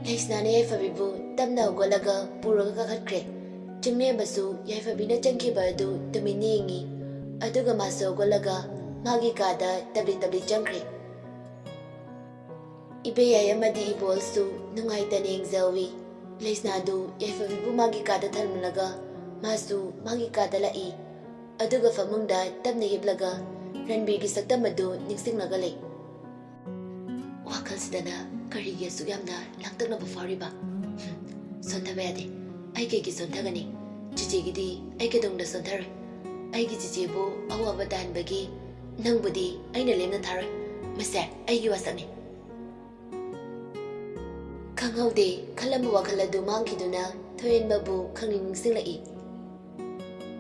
ꯂꯩꯁꯅꯥꯅ ꯌꯥꯏꯐꯕꯤꯕꯨ ꯇꯞꯅ ꯍꯧꯒꯠꯂꯒ ꯄꯨꯔꯒ ꯀꯥꯈꯠꯈ꯭ꯔꯦ꯫ ꯆꯤꯡꯂꯦꯝꯕꯁꯨ ꯌꯥꯏꯐꯕꯤꯅ ꯆꯪꯈꯤꯕ ꯑꯗꯨ ꯇꯨꯃꯤꯟꯅ ꯌꯦꯡꯉꯤ꯫ ꯑꯗꯨꯒ ꯃꯥꯁꯨ ꯍꯧꯒꯠꯂꯒ ꯃꯥꯒꯤ ꯀꯥꯗ ꯇꯞꯂꯤ ꯇꯞꯂꯤ ꯆꯪꯈ꯭ꯔꯦ꯫ ꯏꯕꯦꯌꯥꯏ ꯑꯃꯗꯤ ꯏꯕꯣꯜꯁꯨ ꯅꯨꯡꯉꯥꯏꯇꯅ ꯌꯦꯡꯖꯍꯧꯏ꯫ ꯂꯩꯁꯅꯥꯗꯨ ꯌꯥꯏꯐꯕꯤꯕꯨ ꯃꯥꯒꯤ ꯀꯥꯗ ꯊꯝꯂꯒ ꯃꯥꯁꯨ ꯃꯥꯒꯤ ꯀꯥꯗ ꯂꯥꯛꯏ꯫ ꯑꯗꯨꯒ ꯐꯃꯨꯡꯗ ꯇꯞꯅ ꯍꯤꯞꯂꯒ ꯔꯟꯕꯤꯔꯒꯤ ꯁꯛꯇꯝ ꯑꯗꯨ ꯅꯤꯡꯁꯤꯡꯂꯒ ꯂꯩ꯫ ꯋꯥꯈꯜꯁꯤꯗꯅ ꯀꯔꯤꯒꯤ ꯑꯁꯨꯛ ꯌꯥꯝꯅ ꯂꯥꯡꯇꯛꯅꯕ ꯐꯥꯎꯔꯤꯕ? ꯍꯨꯝ, ꯁꯣꯟꯊꯕ ꯌꯥꯗꯦ꯫ ꯑꯩ ꯀꯩꯒꯤ ꯁꯣꯟꯊꯒꯅꯤ? ꯆꯤꯆꯦꯒꯤꯗꯤ ꯑꯩ ꯀꯩꯗꯧꯅ ꯁꯣꯟꯊꯔꯣꯏ? ꯑꯩꯒꯤ ꯆꯤꯆꯦꯕꯨ ꯑꯋꯥꯕ ꯇꯥꯍꯟꯕꯒꯤ ꯅꯪꯕꯨꯗꯤ ꯑꯩꯅ ꯂꯦꯝꯅ ꯊꯥꯔꯣꯏ꯫ ꯃꯁꯦ ꯑꯩꯒꯤ ꯋꯥꯁꯛꯅꯤ꯫ ꯈꯪꯍꯧꯗꯦ, ꯈꯜꯂꯝꯕ ꯋꯥꯈꯜ ꯑꯗꯨ ꯃꯥꯡꯈꯤꯗꯨꯅ ꯊꯣꯏꯍꯦꯟꯕꯕꯨ ꯈꯪꯅꯤꯡ ꯅꯤꯡꯁꯤꯡꯂꯛꯏ꯫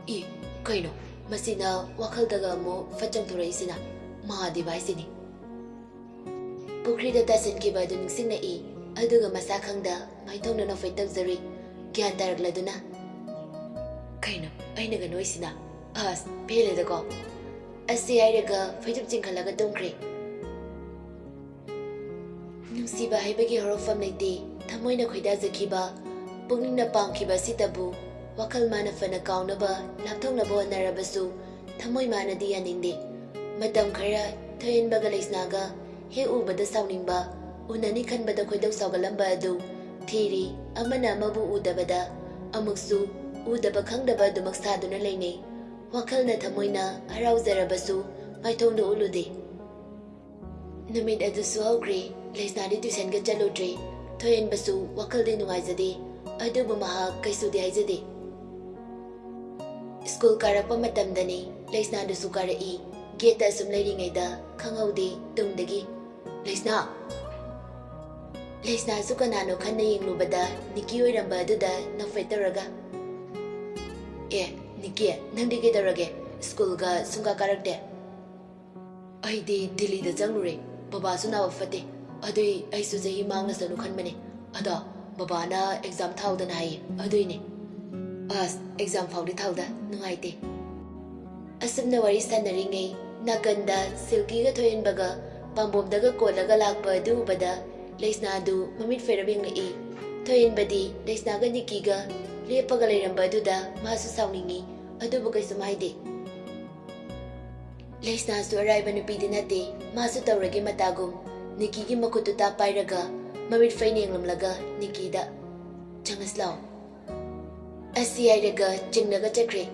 ꯏ, ꯀꯩꯅꯣ? ꯃꯁꯤꯅ ꯋꯥꯈꯜꯗꯒ ꯑꯃꯨꯛ ꯐꯠ ꯆꯪꯊꯣꯔꯛꯏꯁꯤꯅ? ꯃꯍꯥꯗꯦꯕ ꯍꯥꯏꯁꯤꯅꯤ꯫ ꯄꯨꯈ꯭ꯔꯤꯗ ꯇꯥꯁꯤꯟꯈꯤꯕ ꯑꯗꯨ ꯅꯤꯡꯁꯤꯡꯂꯛꯏ꯫ ꯑꯗꯨꯒ ꯃꯁꯥ ꯈꯪꯗ ꯃꯥꯏꯊꯣꯡꯗ ꯅꯣꯛꯐꯦꯠ ꯇꯧꯖꯔꯨꯏ꯫ ꯒ꯭ꯌꯥꯟ ꯇꯥꯔꯛꯂꯗꯨꯅ, "ꯀꯩꯅꯣ ꯑꯩꯅꯒ ꯅꯣꯏꯁꯤꯅ? ꯑꯁ, ꯄꯦꯜꯂꯦꯗꯀꯣ!" ꯑꯁꯤ ꯍꯥꯏꯔꯒ ꯐꯩꯖꯨꯞ ꯆꯤꯡꯈꯠꯂꯒ ꯇꯨꯝꯈ꯭ꯔꯦ꯫ ꯅꯨꯡꯁꯤꯕ ꯍꯥꯏꯕꯒꯤ ꯍꯧꯔꯛꯐꯝ ꯂꯩꯇꯦ꯫ ꯊꯃꯣꯏꯅ ꯈꯣꯏꯗꯥꯖꯈꯤꯕ, ꯄꯨꯛꯅꯤꯡꯅ ꯄꯥꯝꯈꯤꯕ ꯑꯁꯤꯇꯕꯨ ꯋꯥꯈꯜ ꯃꯥꯅ ꯐꯅ ꯀꯥꯎꯅꯕ ꯂꯥꯞꯊꯣꯛꯅꯕ ꯍꯣꯠꯅꯔꯕꯁꯨ ꯊꯃꯣꯏ ꯃꯥꯅꯗꯤ ꯌꯥꯅꯤꯡꯗꯦ꯫ ꯃꯇꯝ ꯈꯔ ꯊꯣꯏꯍꯦꯟꯕꯒ ꯂꯩꯁꯅꯥꯒ ꯍꯦꯛ ꯎꯕꯗ ꯁꯥꯎꯅꯤꯡꯕ, ꯎꯅꯅꯤ ꯈꯟꯕꯗ ꯈꯣꯏꯗꯧ ꯁꯥꯎꯒꯠꯂꯝꯕ ꯑꯗꯨ ꯊꯤꯔꯤ꯫ ꯑꯃꯅ ꯑꯃꯕꯨ ꯎꯗꯕꯗ ꯑꯃꯨꯛꯁꯨ ꯎꯗꯕ ꯈꯪꯗꯕ ꯑꯗꯨꯃꯛ ꯁꯥꯗꯨꯅ ꯂꯩꯅꯩ꯫ ꯋꯥꯈꯜꯅ ꯊꯃꯣꯏꯅ ꯍꯔꯥꯎꯖꯔꯕꯁꯨ ꯃꯥꯏꯊꯣꯡꯗ ꯎꯠꯂꯨꯗꯦ꯫ ꯅꯨꯃꯤꯠ ꯑꯗꯨꯁꯨ ꯍꯧꯈ꯭ꯔꯦ꯫ ꯂꯩꯁꯅꯥꯗꯤ ꯇ꯭ꯌꯨꯁꯟꯒ ꯆꯠꯂꯨꯗ꯭ꯔꯦ꯫ ꯊꯣꯏꯍꯦꯟꯕꯁꯨ ꯋꯥꯈꯜꯗꯤ ꯅꯨꯡꯉꯥꯏꯖꯗꯦ, ꯑꯗꯨꯕꯨ ꯃꯍꯥꯛ ꯀꯩꯁꯨꯗꯤ ꯍꯥꯏꯖꯗꯦ꯫ ꯁ꯭ꯀꯨꯜ ꯀꯥꯔꯛꯄ ꯃꯇꯝꯗꯅꯤ꯫ ꯂꯩꯁꯅꯥꯗꯨꯁꯨ ꯀꯥꯔꯛꯏ꯫ ꯒꯦꯠꯇ ꯑꯁꯨꯝ ꯂꯩꯔꯤꯉꯩꯗ ꯈꯪꯍꯧꯗꯦ, ꯇꯨꯡꯗꯒꯤ, "ꯂꯩꯁꯅꯥ!" ꯂꯩꯁꯅꯥꯁꯨ ꯀꯅꯥꯅꯣ ꯈꯟꯅ ꯌꯦꯡꯂꯨꯕꯗ ꯅꯤꯀꯤ ꯑꯣꯏꯔꯝꯕ ꯑꯗꯨꯗ ꯅꯣꯛꯐꯦꯠ ꯇꯧꯔꯒ, "ꯑꯦ, ꯅꯤꯀꯤ, ꯅꯪꯗꯤ ꯀꯩꯗꯧꯔꯒꯦ? ꯁ꯭ꯀꯨꯜꯒ ꯁꯨꯡꯀꯥ ꯀꯥꯔꯛꯇꯦ?" "ꯑꯩꯗꯤ ꯗꯤꯜꯂꯤꯗ ꯆꯪꯂꯨꯔꯦ꯫ ꯕꯕꯥꯁꯨ ꯅꯥꯕ ꯐꯠꯇꯦ꯫ ꯑꯗꯨꯏ ꯑꯩꯁꯨ ꯆꯍꯤ ꯃꯥꯡꯂꯁꯅꯨ ꯈꯟꯕꯅꯦ꯫ ꯑꯗꯣ ꯕꯕꯥꯅ ꯑꯦꯛꯖꯥꯝ ꯊꯥꯎꯗꯅ ꯍꯥꯏꯌꯦ, ꯑꯗꯨꯏꯅꯦ꯫" "ꯑꯁ, ꯑꯦꯛꯖꯥꯝ ꯐꯥꯎꯗꯤ ꯊꯥꯎꯗ, ꯅꯨꯡꯉꯥꯏꯇꯦ꯫" ꯑꯁꯨꯝꯅ ꯋꯥꯔꯤ ꯁꯥꯟꯅꯔꯤꯉꯩ, ꯅꯥꯀꯟꯗ ꯁꯤꯜꯀꯤꯒ ꯊꯣꯏꯍꯦꯟꯕꯒ ꯄꯥꯝꯕꯣꯝꯗꯒ ꯀꯣꯜꯂꯒ ꯂꯥꯛꯄ ꯑꯗꯨ ꯎꯕꯗ ꯂꯩꯁꯅꯥꯗꯨ ꯃꯃꯤꯠ ꯐꯩꯔꯞ ꯌꯦꯡꯂꯛꯏ꯫ ꯊꯣꯏꯍꯦꯟꯕꯗꯤ ꯂꯩꯁꯅꯥꯒ ꯅꯤꯀꯤꯒ ꯂꯦꯞꯄꯒ ꯂꯩꯔꯝꯕ ꯑꯗꯨꯗ ꯃꯥꯁꯨ ꯁꯥꯎꯅꯤꯡꯉꯤ, ꯑꯗꯨꯕꯨ ꯀꯩꯁꯨꯝ ꯍꯥꯏꯗꯦ꯫ ꯂꯩꯁꯅꯥꯁꯨ ꯑꯔꯥꯏꯕ ꯅꯨꯄꯤꯗꯤ ꯅꯠꯇꯦ, ꯃꯥꯁꯨ ꯇꯧꯔꯒꯦ ꯃꯇꯥꯒꯨꯝ ꯅꯤꯀꯤꯒꯤ ꯃꯈꯨꯠꯇꯨ ꯇꯥꯞ ꯄꯥꯏꯔꯒ ꯃꯃꯤꯠ ꯐꯩꯅ ꯌꯦꯡꯂꯝꯂꯒ ꯅꯤꯀꯤꯗ, "ꯆꯪꯉꯁꯤ ꯂꯥꯎ꯫" ꯑꯁꯤ ꯍꯥꯏꯔꯒ ꯆꯤꯡꯂꯒ ꯆꯠꯈ꯭ꯔꯦ꯫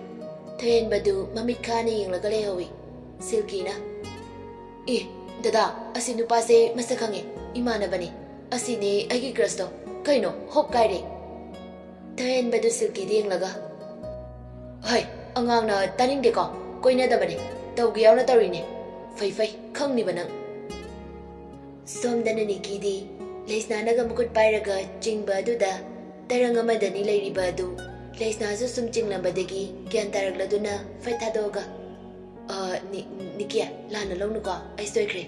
ꯊꯣꯏꯍꯦꯟꯕꯗꯨ ꯃꯃꯤꯠ ꯈꯥꯅ ꯌꯦꯡꯂꯒ ꯂꯩꯍꯧꯏ꯫ ꯁꯤꯜꯀꯤꯅ, "ꯑꯦ, ꯗꯗꯥ, ꯑꯁꯤ ꯅꯨꯄꯥꯁꯦ ꯃꯁꯛ ꯈꯪꯉꯦ, ꯏꯃꯥꯟꯅꯕꯅꯦ꯫ ꯑꯁꯤꯅꯦ ꯑꯩꯒꯤ ꯀ꯭ꯔꯁꯇꯣ꯫ ꯀꯩꯅꯣ, ꯍꯣꯞ ꯀꯥꯏꯔꯦ꯫" ꯊꯣꯏꯍꯦꯟꯕꯗꯨ ꯁꯤꯜꯀꯤꯗ ꯌꯦꯡꯂꯒ, "ꯍꯩ, ꯑꯉꯥꯡꯅ ꯇꯥꯅꯤꯡꯗꯦꯀꯣ, ꯀꯣꯏꯅꯗꯕꯅꯦ, ꯇꯧꯒꯦ ꯌꯥꯎꯅ ꯇꯧꯔꯤꯅꯦ꯫ ꯐꯩ ꯐꯩ, ꯈꯪꯅꯤꯕ ꯅꯪ꯫" ꯁꯣꯝꯗꯅ ꯅꯤꯀꯤꯗꯤ ꯂꯩꯁꯅꯥꯅꯒ ꯃꯈꯨꯠ ꯄꯥꯏꯔꯒ ꯆꯤꯡꯕ ꯑꯗꯨꯗ ꯇꯔꯪ ꯑꯃꯗꯅꯤ ꯂꯩꯔꯤꯕ ꯑꯗꯨ꯫ ꯂꯩꯁꯅꯥꯁꯨ ꯁꯨꯝ ꯆꯤꯡꯂꯝꯕꯗꯒꯤ ꯒ꯭ꯌꯥꯟ ꯇꯥꯔꯛꯂꯗꯨꯅ ꯐꯠ ꯊꯥꯗꯣꯛꯑꯒ, "ꯑ, ꯅꯤ-, ꯅꯤꯀꯤ, ꯂꯥꯟꯅ ꯂꯧꯅꯨꯀꯣ, ꯑꯩ ꯁꯣꯏꯈ꯭ꯔꯦ꯫"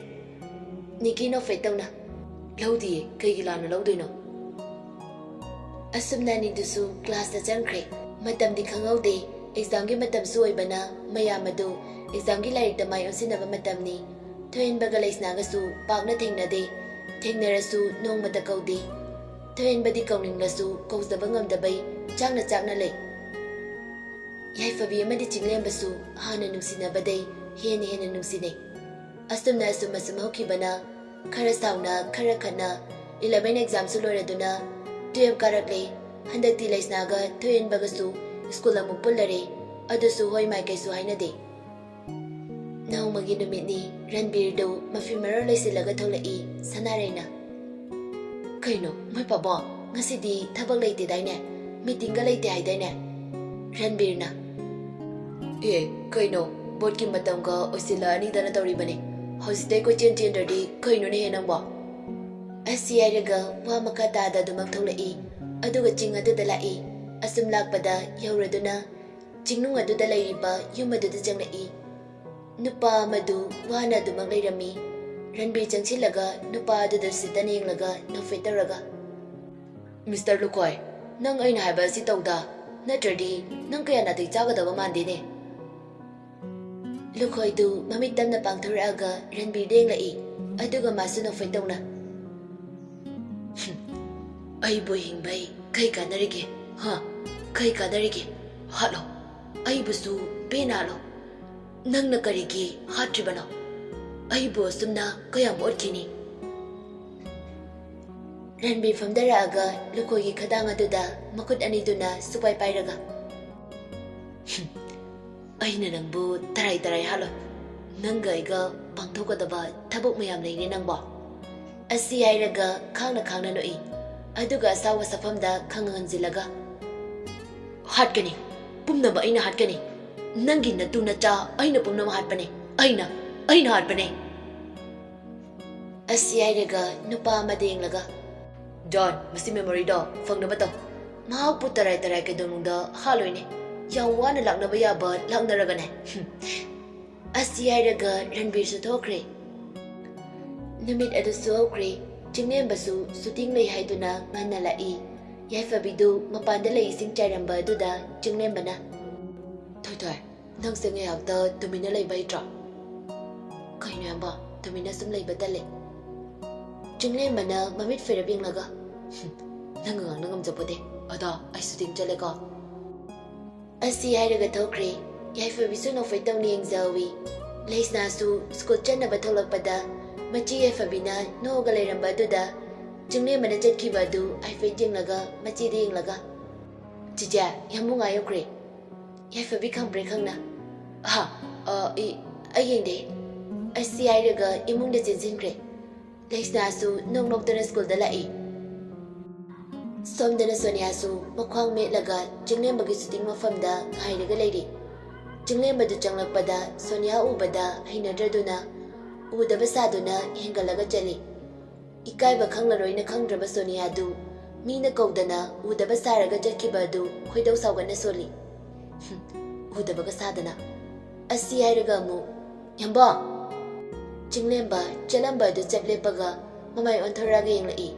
ꯅꯤꯀꯤ ꯅꯣꯛꯐꯦꯠ ꯇꯧꯅ, "ꯂꯧꯗꯤꯌꯦ, ꯀꯩꯒꯤ ꯂꯥꯟꯅ ꯂꯧꯗꯣꯏꯅꯣ?" ꯑꯁꯨꯝꯅ ꯑꯅꯤꯗꯨꯁꯨ ꯀ꯭ꯂꯥꯁꯇ ꯆꯪꯈ꯭ꯔꯦ꯫ ꯃꯇꯝꯗꯤ ꯈꯪꯍꯧꯗꯦ꯫ ꯑꯦꯛꯖꯥꯝꯒꯤ ꯃꯇꯝꯁꯨ ꯑꯣꯏꯕꯅ ꯃꯌꯥꯝ ꯑꯗꯨ ꯑꯦꯛꯖꯥꯝꯒꯤ ꯂꯥꯏꯔꯤꯛꯇ ꯃꯥꯏ ꯑꯣꯟꯁꯤꯟꯅꯕ ꯃꯇꯝꯅꯤ꯫ ꯊꯣꯏꯍꯦꯟꯕꯒ ꯂꯩꯁꯅꯥꯒꯁꯨ ꯄꯥꯛꯅ ꯊꯦꯡꯅꯗꯦ꯫ ꯊꯦꯡꯅꯔꯁꯨ ꯅꯣꯡꯃꯇ ꯀꯧꯗꯦ꯫ ꯊꯣꯏꯍꯦꯟꯕꯗꯤ ꯀꯧꯅꯤꯡꯂꯁꯨ ꯀꯧꯖꯕ ꯉꯝꯗꯕꯩ ꯆꯥꯛꯅ ꯆꯥꯛꯅ ꯂꯩ꯫ ꯌꯥꯏꯐꯕꯤ ꯑꯃꯗꯤ ꯆꯤꯡꯂꯦꯝꯕꯁꯨ ꯍꯥꯟꯅ ꯅꯨꯡꯁꯤꯅꯕꯗꯩ ꯍꯦꯟꯅ ꯍꯦꯟꯅ ꯅꯨꯡꯁꯤꯅꯩ꯫ ꯑꯁꯨꯝꯅ ꯑꯁꯨꯝ ꯑꯁꯨꯝ ꯍꯧꯈꯤꯕꯅ ꯈꯔ ꯁꯥꯎꯅ, ꯈꯔ ꯈꯠꯅ, ꯏꯂꯦꯚꯦꯟ ꯑꯦꯛꯖꯥꯝꯁꯨ ꯂꯣꯏꯔꯗꯨꯅ ꯇꯨꯌꯦꯜꯞ ꯀꯥꯔꯛꯂꯦ꯫ ꯍꯟꯗꯛꯇꯤ ꯂꯩꯁꯅꯥꯒ ꯊꯣꯏꯍꯦꯟꯕꯒꯁꯨ ꯁ꯭ꯀꯨꯜ ꯑꯃꯨꯛ ꯄꯨꯜꯂꯔꯦ꯫ ꯑꯗꯨꯁꯨ ꯍꯣꯏ ꯃꯥꯏ ꯀꯩꯁꯨ ꯍꯥꯏꯅꯗꯦ꯫ ꯅꯣꯡꯃꯒꯤ ꯅꯨꯃꯤꯠꯅꯤ, ꯔꯟꯕꯤꯔꯗꯨ ꯃꯐꯤ ꯃꯔꯣꯜ ꯂꯣꯏꯁꯤꯜꯂꯒ ꯊꯣꯛꯂꯛꯏ ꯁꯅꯥꯔꯩꯅ꯫ "ꯀꯩꯅꯣ, ꯃꯣꯏ ꯄꯥꯕꯣ, ꯉꯁꯤꯗꯤ ꯊꯕꯛ ꯂꯩꯇꯦꯗꯥꯏꯅꯦ? ꯃꯤꯇꯤꯡꯒ ꯂꯩꯇꯦ ꯍꯥꯏꯗꯥꯏꯅꯦ?" ꯔꯟꯕꯤꯔꯅ, "ꯑꯦ, ꯀꯩꯅꯣ, ꯕꯣꯠꯀꯤ ꯃꯇꯝꯒ ꯑꯣꯏꯁꯤꯜꯂꯛꯑꯅꯤꯗꯅ ꯇꯧꯔꯤꯕꯅꯤ꯫ ꯍꯧꯖꯤꯛꯇꯩ ꯀꯣꯏꯆꯦꯟ ꯆꯦꯟꯗ꯭ꯔꯗꯤ ꯀꯩꯅꯣꯅꯦꯍꯦ ꯅꯪꯕꯣ?" ꯑꯁꯤ ꯍꯥꯏꯔꯒ ꯋꯥ ꯃꯈꯥ ꯇꯥꯗ ꯑꯗꯨꯃꯛ ꯊꯣꯛꯂꯛꯏ꯫ ꯑꯗꯨꯒ ꯆꯤꯡ ꯑꯗꯨꯗ ꯂꯥꯛꯏ꯫ ꯑꯁꯨꯝ ꯂꯥꯛꯄꯗ ꯌꯧꯔꯗꯨꯅ ꯆꯤꯡꯅꯨꯡ ꯑꯗꯨꯗ ꯂꯩꯔꯤꯕ ꯌꯨꯝ ꯑꯗꯨꯗ ꯆꯪꯂꯛꯏ꯫ ꯅꯨꯄꯥ ꯑꯃꯗꯨ ꯋꯥꯅ ꯑꯗꯨꯃꯛ ꯂꯩꯔꯝꯃꯤ꯫ ꯔꯟꯕꯤꯔ ꯆꯪꯁꯤꯜꯂꯒ ꯅꯨꯄꯥ ꯑꯗꯨꯗ ꯁꯤꯠꯇꯅ ꯌꯦꯡꯂꯒ ꯅꯣꯛꯐꯦꯠ ꯇꯧꯔꯒ, "ꯃꯤꯁꯇꯔ ꯂꯨꯈꯣꯏ, ꯅꯪ ꯑꯩꯅ ꯍꯥꯏꯕ ꯑꯁꯤ ꯇꯧꯗ, ꯅꯠꯇ꯭ꯔꯗꯤ ꯅꯪ ꯀꯌꯥ ꯅꯥꯇꯩ ꯆꯥꯒꯗꯕ ꯃꯥꯟꯗꯦꯅꯦ?" ꯂꯨꯈꯣꯏꯗꯨ ꯃꯃꯤꯠ ꯇꯝꯅ ꯄꯥꯡꯊꯣꯔꯛꯑꯒ ꯔꯟꯕꯤꯔꯗ ꯌꯦꯡꯂꯛꯏ꯫ ꯑꯗꯨꯒ ꯃꯥꯁꯨ ꯅꯣꯛꯐꯦꯠ ꯇꯧꯅ, "ꯍꯨꯝ, ꯑꯩꯕꯨ ꯍꯤꯡꯕꯩ ꯀꯩ ꯀꯥꯟꯅꯔꯤꯒꯦ? ꯍꯥ? ꯀꯩ ꯀꯥꯟꯅꯔꯤꯒꯦ? ꯍꯥꯠꯂꯣ꯫ ꯑꯩꯕꯨꯁꯨ ꯄꯦꯟꯅ ꯍꯥꯠꯂꯣ꯫ ꯅꯪꯅ ꯀꯔꯤꯒꯤ ꯍꯥꯠꯇ꯭ꯔꯤꯕꯅꯣ? ꯑꯩꯕꯨ ꯑꯁꯨꯝꯅ ꯀꯌꯥꯝ ꯑꯣꯠꯈꯤꯅꯤ?" ꯔꯟꯕꯤꯔ ꯐꯝꯊꯔꯛꯑꯒ ꯂꯨꯈꯣꯏꯒꯤ ꯈꯗꯥꯡ ꯑꯗꯨꯗ ꯃꯈꯨꯠ ꯑꯅꯤꯗꯨꯅ ꯁꯨꯄꯥꯏ ꯄꯥꯏꯔꯒ, "ꯍꯨꯝ, ꯑꯩꯅ ꯅꯪꯕꯨ ꯇꯔꯥꯏ ꯇꯔꯥꯏ ꯍꯥꯠꯂꯣꯏ꯫ ꯅꯪꯒ ꯑꯩꯒ ꯄꯥꯡꯊꯣꯛꯀꯗꯕ ꯊꯕꯛ ꯃꯌꯥꯝ ꯂꯩꯔꯦ ꯅꯪꯕꯣ꯫" ꯑꯁꯤ ꯍꯥꯏꯔꯒ ꯈꯥꯡꯅ ꯈꯥꯡꯅ ꯅꯣꯛꯏ꯫ ꯑꯗꯨꯒ ꯑꯁꯥꯎꯕ ꯁꯛꯐꯝꯗ ꯈꯪꯍꯟꯖꯤꯜꯂꯒ, "ꯍꯥꯠꯀꯅꯤ, ꯄꯨꯝꯅꯃꯛ ꯑꯩꯅ ꯍꯥꯠꯀꯅꯤ꯫ ꯅꯪꯒꯤ ꯅꯇꯨ ꯅꯆꯥ ꯑꯩꯅ ꯄꯨꯝꯅꯃꯛ ꯍꯥꯠꯄꯅꯦ꯫ ꯑꯩꯅ, ꯑꯩꯅ ꯍꯥꯠꯄꯅꯦ꯫" ꯑꯁꯤ ꯍꯥꯏꯔꯒ ꯅꯨꯄꯥ ꯑꯃꯗ ꯌꯦꯡꯂꯒ, "ꯖꯣꯟ, ꯃꯁꯤ ꯃꯦꯃꯣꯔꯤꯗꯣ ꯐꯪꯅꯕ ꯇꯧ꯫ ꯃꯍꯥꯛꯄꯨ ꯇꯔꯥꯏ ꯇꯔꯥꯏ ꯀꯩꯗꯧꯅꯨꯡꯗ ꯍꯥꯠꯂꯣꯏꯅꯦ꯫ ꯌꯥꯝ ꯋꯥꯅ ꯂꯥꯛꯅꯕ ꯌꯥꯕ ꯂꯥꯛꯅꯔꯒꯅꯦ꯫" ꯍꯨꯝ꯫ ꯑꯁꯤ ꯍꯥꯏꯔꯒ ꯔꯟꯕꯤꯔꯁꯨ ꯊꯣꯛꯈ꯭ꯔꯦ꯫ ꯅꯨꯃꯤꯠ ꯑꯗꯨꯁꯨ ꯍꯧꯈ꯭ꯔꯦ꯫ ꯆꯤꯡꯂꯦꯝꯕꯁꯨ ꯁꯨꯇꯤꯡ ꯂꯩ ꯍꯥꯏꯗꯨꯅ ꯉꯟꯅ ꯂꯥꯛꯏ꯫ ꯌꯥꯏꯐꯕꯤꯗꯨ ꯃꯄꯥꯟꯗ ꯂꯩ ꯏꯁꯤꯡ ꯆꯥꯏꯔꯝꯕ ꯑꯗꯨꯗ ꯆꯤꯡꯂꯦꯝꯕꯅ, "ꯊꯣꯏꯊꯣꯏ, ꯅꯪꯁꯦ ꯉꯥꯏꯍꯥꯛꯇ ꯇꯨꯃꯤꯟꯅ ꯂꯩꯕ ꯍꯩꯇ꯭ꯔꯣ?" "ꯀꯩꯅꯣ ꯌꯥꯝꯕ, ꯇꯨꯃꯤꯟꯅ ꯁꯨꯝ ꯂꯩꯕ ꯇꯜꯂꯦ꯫" ꯆꯤꯡꯂꯦꯝꯕꯅ ꯃꯃꯤꯠ ꯐꯦꯔꯞ ꯌꯦꯡꯂꯒ, "ꯍꯨꯝ, ꯅꯪꯒ ꯉꯥꯡꯅ ꯉꯝꯖꯄꯣꯠꯇꯦ꯫ ꯑꯗꯣ ꯑꯩ ꯁꯨꯇꯤꯡ ꯆꯠꯂꯦꯀꯣ꯫" ꯑꯁꯤ ꯍꯥꯏꯔꯒ ꯊꯣꯛꯈ꯭ꯔꯦ꯫ ꯌꯥꯏꯐꯕꯤꯁꯨ ꯅꯣꯛꯐꯦꯠ ꯇꯧꯅ ꯌꯦꯡꯖꯍꯧꯏ꯫ ꯂꯩꯁꯅꯥꯁꯨ ꯁ꯭ꯀꯨꯜ ꯆꯠꯅꯕ ꯊꯣꯛꯂꯛꯄꯗ ꯃꯆꯦ ꯌꯥꯏꯐꯕꯤꯅ ꯅꯣꯛꯑꯒ ꯂꯩꯔꯝꯕ ꯑꯗꯨꯗ ꯆꯤꯡꯂꯦꯝꯕꯅ ꯆꯠꯈꯤꯕ ꯑꯗꯨ ꯍꯥꯏꯐꯦꯠ ꯌꯦꯡꯂꯒ ꯃꯆꯦꯗ ꯌꯦꯡꯂꯒ, "ꯆꯤꯆꯦ, ꯌꯥꯝꯕꯨꯡ ꯑꯥ ꯌꯧꯈ꯭ꯔꯦ꯫ ꯌꯥꯏꯐꯕꯤ ꯈꯪꯕ꯭ꯔꯦ ꯈꯪꯅ?" "ꯑꯍꯥ, ꯑ, ꯑꯩ, ꯑꯩ ꯌꯦꯡꯗꯦ꯫" ꯑꯁꯤ ꯍꯥꯏꯔꯒ ꯏꯃꯨꯡꯗ ꯆꯦꯟꯁꯤꯟꯈ꯭ꯔꯦ꯫ ꯂꯩꯁꯅꯥꯁꯨ ꯅꯣꯛ ꯅꯣꯛꯇꯅ ꯁ꯭ꯀꯨꯜꯗ ꯂꯥꯛꯏ꯫ ꯁꯣꯝꯗꯅ ꯁꯣꯅꯤꯌꯥꯁꯨ ꯃꯈ꯭ꯋꯥꯡ ꯃꯦꯠꯂꯒ ꯆꯤꯡꯂꯦꯝꯕꯒꯤ ꯁꯨꯇꯤꯡ ꯃꯐꯝꯗ ꯉꯥꯏꯔꯒ ꯂꯩꯔꯤ꯫ ꯆꯤꯡꯂꯦꯝꯕꯗꯨ ꯆꯪꯂꯛꯄꯗ ꯁꯣꯅꯤꯌꯥ ꯎꯕꯗ ꯍꯩꯅꯗ꯭ꯔꯗꯨꯅ ꯎꯗꯕ ꯁꯥꯗꯨꯅ ꯍꯦꯟꯒꯠꯂꯒ ꯆꯠꯂꯤ꯫ ꯏꯀꯥꯏꯕ ꯈꯪꯂꯔꯣꯏꯅ ꯈꯪꯗ꯭ꯔꯕ ꯁꯣꯅꯤꯌꯥꯗꯨ ꯃꯤꯅ ꯀꯧꯗꯅ ꯎꯗꯕ ꯁꯥꯔꯒ ꯆꯠꯈꯤꯕ ꯑꯗꯨ ꯈꯣꯏꯗꯧ ꯁꯥꯎꯒꯠꯅ ꯁꯣꯜꯂꯤ꯫ ꯎꯗꯕꯒ ꯁꯥꯗꯅ꯫ ꯑꯁꯤ ꯍꯥꯏꯔꯒ ꯑꯃꯨꯛ, "ꯍꯦꯝꯕꯣ!" ꯆꯤꯡꯂꯦꯝꯕ ꯆꯠꯂꯝꯕ ꯑꯗꯨ ꯆꯞ ꯂꯦꯞꯄꯒ ꯃꯃꯥꯏ ꯑꯣꯟꯊꯣꯔꯛꯑꯒ ꯌꯦꯡꯂꯛꯏ꯫